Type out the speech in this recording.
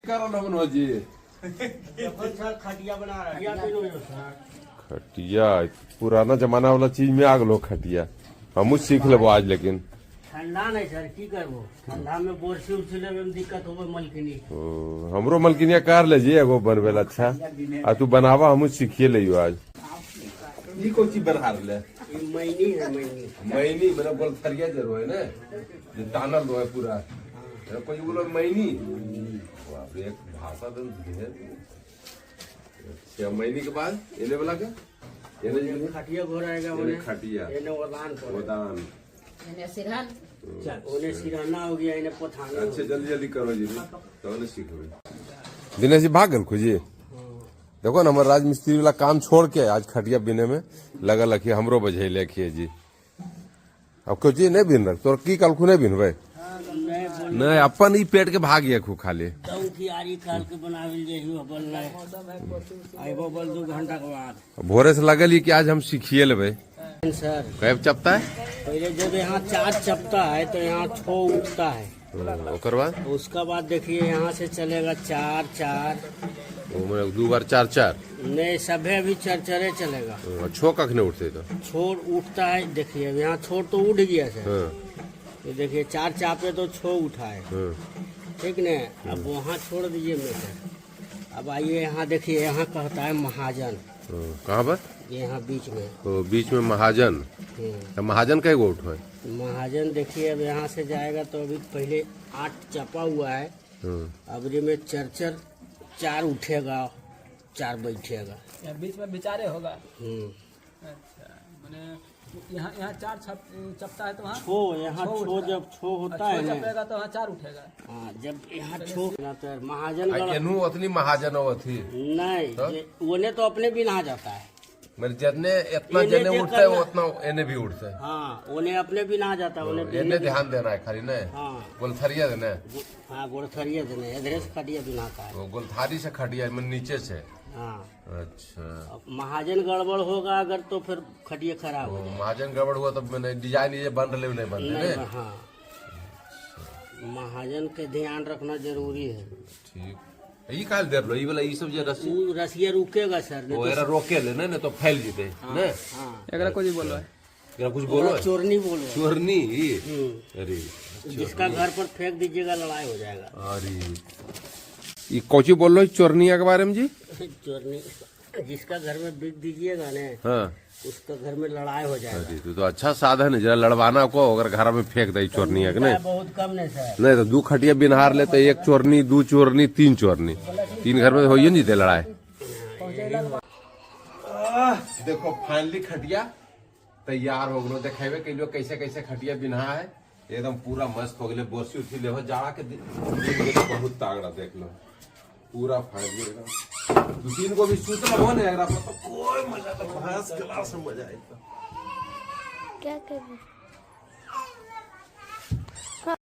कर रहलो मनोज जी? सर, खटिया बना रहा है। खटिया पुराना जमाना वाला चीज में आ गलो खटिया। हमहू सीख लेबो आज लेकिन। ठंडा नहीं सर, की करबो? ठंडा में बोरसी उर्सी लेवे में दिक्कत होबे मलकिनी। ओ, हमरो मलकिनिया कर ले जी एगो बनबे ला। अच्छा, आ तू बनावा, हमहू सीखिए लियो आज। ई कोन चीज बना रहले? ये मैनी है, मैनी। मैनी मतलब गोलथरिया जरूर है ना, जो तानल रहे पूरा। अरे कोई बोलो मैनी। बाप रे, एक भाषा तो है। अच्छा, मैनी के बाद एने वाला के एने जे खटिया घोर आएगा। एने ओने खटिया। एने ओदान पर। गोदान। एने सिरहन। ओने सिराना हो गया, एने पोथाना हो। अच्छा, जल्दी जल्दी करो जी, तब ने सीखबे। दिनेश जी भाग गेल खुजी। देखो ना, हमर राजमिस्त्री वाला काम छोड़ के आज खटिया बिने में लगल हखी। हमरो बझैले हखिए जी। अब क्यों जी नहीं बिन रख तोर की कल नहीं बिनबै? नहीं बोल। नहीं, अपन ई पेट के भाग खू खाली। दऊ की आरी काल के बनावेल जे बल नहीं आइबो बल 2 घंटा के बाद। भोरे से लगल ही कि आज हम सीखिए लेबै। सर। कब चपता है? पहले जब यहाँ चार चपता है तो यहाँ छो उठता है। ओकर बाद? उसका बाद देखिए, यहाँ से चलेगा चार चार। ओ मने दू बार चार चार। नहीं, सभे अभी चर चरे चलेगा। छो कखने उठते तो? छोर उठता है, देखिए, अब यहाँ छोर तो उठ गया सर। ये देखिए, चार चापे तो छो उठा है। ठीक ने? अब वहाँ छोड़ दीजिए मीटर। अब आइए, यहाँ देखिए, यहाँ कहता है महाजन। हाँ, कहाँ पर? ये यहाँ बीच में। तो बीच में महाजन? तो महाजन कै गो उठो है? महाजन देखिए, अब यहाँ से जाएगा तो अभी पहले आठ चपा हुआ है। अब ये में चर चर चार उठेगा, चार बैठेगा। यहाँ बीच में बिचारे होगा? हम्म। अच्छा, माने यहाँ यहाँ चार छप चपता है तो वहाँ छो यहाँ छो छो उठता है। जब छो होता छो है ना। चपेगा तो वहाँ चार उठेगा। हाँ, जब यहाँ छो ना तो महाजन आ एनू अतनी महाजन हो अथी? नहीं। तो? ओने तो अपने भी नहा जाता है। मैंने जितने इतना एने जने जे उठता है करना- उतना एने भी उठता है। हाँ, ओने अपने भी नहा जाता है, ओने एने ध्यान देना है खाली ने? हाँ। गोलथरिया देना है। हाँ, गोड़थरिया देने, इधरे से खटिया बिनाता है। वो गोलथारी से खटिया में नीचे से? हाँ। अच्छा। अब महाजन गड़बड़ होगा अगर तो फिर खटिया खराब हो वो महाजन गड़बड़ हुआ तो मैंने डिजाइन ये बन रहे नहीं बन रहे नहीं। ने? हाँ, महाजन के ध्यान रखना जरूरी है। ठीक। ई काल देर लो ई वाला ई सब जे रस्सी? वो रसिया रुकेगा सर, नहीं वो तो एरा रोके ले ने तो फैल जीते ने। हाँ। एकरा को जी बोलो है? एकरा कुछ बोलो है? चोरनी बोलो। चोरनी ई? हम्म। अरे। जिसका घर पर फेंक दीजिएगा, लड़ाई हो जाएगा। अरे, ई कोची बोल लो चोरनिया के बारे में जी? चोरनी, जिसका घर में बिक दीजिएगा ने उसका घर में लड़ाई हो जाएगा। अरे, तो अच्छा साधन है, जरा लड़वाना को अगर घर में फेंक दे चोरनिया के नहीं? बहुत कम नहीं सर। नहीं तो दू खटिया बिनहार ले तो एक चोरनी, दू चोरनी, तीन चोरनी, तीन घर में हो नहीं थे लड़ाई। देखो, फाइनली खटिया तैयार हो गलो। देखेबे कैलियो कैसे कैसे खटिया बिन्हा है। एकदम पूरा मस्त हो गए। बोरसी उठी ले जाड़ा के दिन दिन गेलो बहुत तागड़ा। देख लो, पूरा फाइनली एकदम। दू तीन को भी सुतल हो ने एकरा पर तो कोई मजा तो फर्स्ट क्लास में मजा आई। क्या कर रहे?